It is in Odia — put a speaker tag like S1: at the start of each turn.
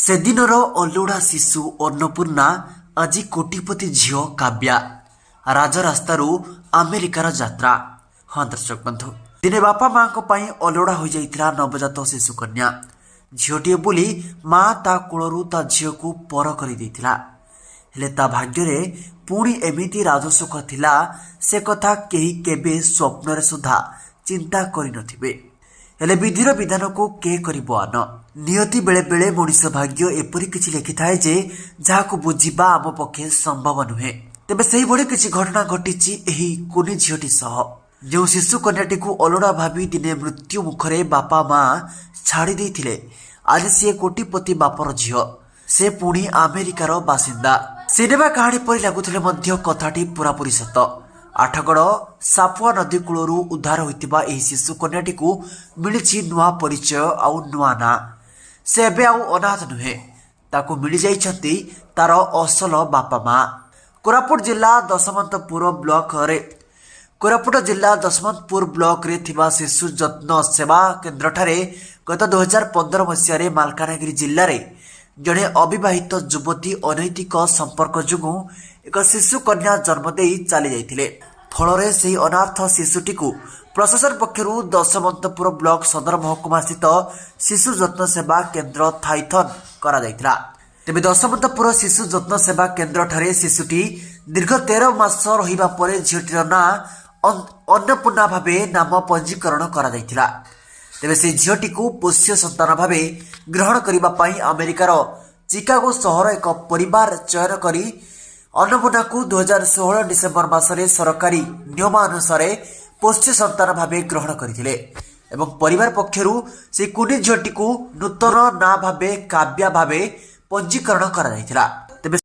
S1: ସେଦିନର ଅଲୋଡ଼ା ଶିଶୁ ଅନ୍ନପୂର୍ଣ୍ଣା ଆଜି କୋଟିପତି ଝିଅ କାବ୍ୟା। ରାଜରାସ୍ତାରୁ ଆମେରିକାର ଯାତ୍ରା। ହଁ ଦର୍ଶକ ବନ୍ଧୁ, ଦିନେ ବାପା ମାଙ୍କ ପାଇଁ ଅଲୋଡ଼ା ହୋଇଯାଇଥିଲା ନବଜାତ ଶିଶୁ କନ୍ୟା। ଝିଅଟିଏ ବୋଲି ମା ତା କୋଳରୁ ତା ଝିଅକୁ ପର କରିଦେଇଥିଲା। ହେଲେ ତା ଭାଗ୍ୟରେ ପୁଣି ଏମିତି ରାଜସୁଖ ଥିଲା, ସେ କଥା କେହି କେବେ ସ୍ୱପ୍ନରେ ସୁଦ୍ଧା ଚିନ୍ତା କରିନଥିବେ। ହେଲେ ବିଧିର ବିଧାନକୁ କେ କରିବ ଆନ? ନିୟତି ବେଳେ ବେଳେ ମଣିଷ ଭାଗ୍ୟ ଏପରି କିଛି ଲେଖିଥାଏ ଯେ ଯାହାକୁ ବୁଝିବା ଆମ ପକ୍ଷେ ସମ୍ଭବ ନୁହେଁ। ତେବେ ସେହିଭଳି କିଛି ଘଟଣା ଘଟିଛି ଏହି କୁନି ଝିଅଟି ସହ। ଯେଉଁ ଶିଶୁ କନ୍ୟାଟିକୁ ଅଲୋଡ଼ା ଭାବି ଦିନେ ମୃତ୍ୟୁ ମୁଖରେ ବାପା ମା ଛାଡ଼ି ଦେଇଥିଲେ, ଆଜି ସିଏ କୋଟିପତି ବାପର ଝିଅ। ସେ ପୁଣି ଆମେରିକାର ବାସିନ୍ଦା। ସିନେମା କାହାଣୀ ପରି ଲାଗୁଥିଲେ ମଧ୍ୟ କଥାଟି ପୁରାପୁରି ସତ। ଆଠଗଡ଼ ସାପୁଆ ନଦୀ କୂଳରୁ ଉଦ୍ଧାର ହୋଇଥିବା ଏହି ଶିଶୁ କନ୍ୟାଟିକୁ ମିଳିଛି ନୂଆ ପରିଚୟ ଆଉ ନୂଆ ନାଁ। ସେ ଏବେ ଆଉ ଅନାଥ ନୁହେଁ, ତାକୁ ମିଳିଯାଇଛନ୍ତି ତାର ଅସଲ ବାପା ମା। କୋରାପୁଟ ଜିଲ୍ଲା ଦଶମନ୍ତପୁର ବ୍ଲକରେ ଥିବା ଶିଶୁ ଯତ୍ନ ସେବା କେନ୍ଦ୍ରଠାରେ ଗତ 2015 ମସିହାରେ ମାଲକାନଗିରି ଜିଲ୍ଲାରେ ଜଣେ ଅବିବାହିତ ଯୁବତୀ ଅନୈତିକ ସମ୍ପର୍କ ଯୋଗୁଁ ଏକ ଶିଶୁ କନ୍ୟା ଜନ୍ମ ଦେଇ ଚାଲି ଯାଇଥିଲେ। ଫଳରେ ସେହି ଅନାଥ ଶିଶୁଟିକୁ ପ୍ରଶାସନ ପକ୍ଷରୁ ଦଶମନ୍ତପୁର ବ୍ଲକ ସଦର ମହକୁମା ସ୍ଥିତ ଶିଶୁ ଯତ୍ନ ସେବା କେନ୍ଦ୍ର ଥଇଥାନ କରାଯାଇଥିଲା। ତେବେ ଦଶମନ୍ତପୁର ଶିଶୁ ଯତ୍ନ ସେବା କେନ୍ଦ୍ରଠାରେ ଶିଶୁଟି ଦୀର୍ଘ 13 ମାସ ରହିବା ପରେ ଝିଅଟିର ନାଁ ଅନ୍ନପୂର୍ଣ୍ଣା ଭାବେ ନାମ ପଞ୍ଜୀକରଣ କରାଯାଇଥିଲା। ତେବେ ସେହି ଝିଅଟିକୁ ପୋଷ୍ୟ ସନ୍ତାନ ଭାବେ ଗ୍ରହଣ କରିବା ପାଇଁ ଆମେରିକାର ଚିକାଗୋ ସହର ଏକ ପରିବାର ଚୟନ କରି ଅନ୍ନପୂର୍ଣ୍ଣାକୁ 2016 ଡିସେମ୍ବର ମାସରେ ସରକାରୀ ନିୟମାନୁସାରେ ପୋଷ୍ୟ ସନ୍ତାନ ଭାବେ ଗ୍ରହଣ କରିଥିଲେ ଏବଂ ପରିବାର ପକ୍ଷରୁ ସେହି କୁନି ଝିଅଟିକୁ ନୂତନ ନାଁ ଭାବେ କାବ୍ୟା ଭାବେ ପଞ୍ଜୀକରଣ କରାଯାଇଥିଲା। ତେବେ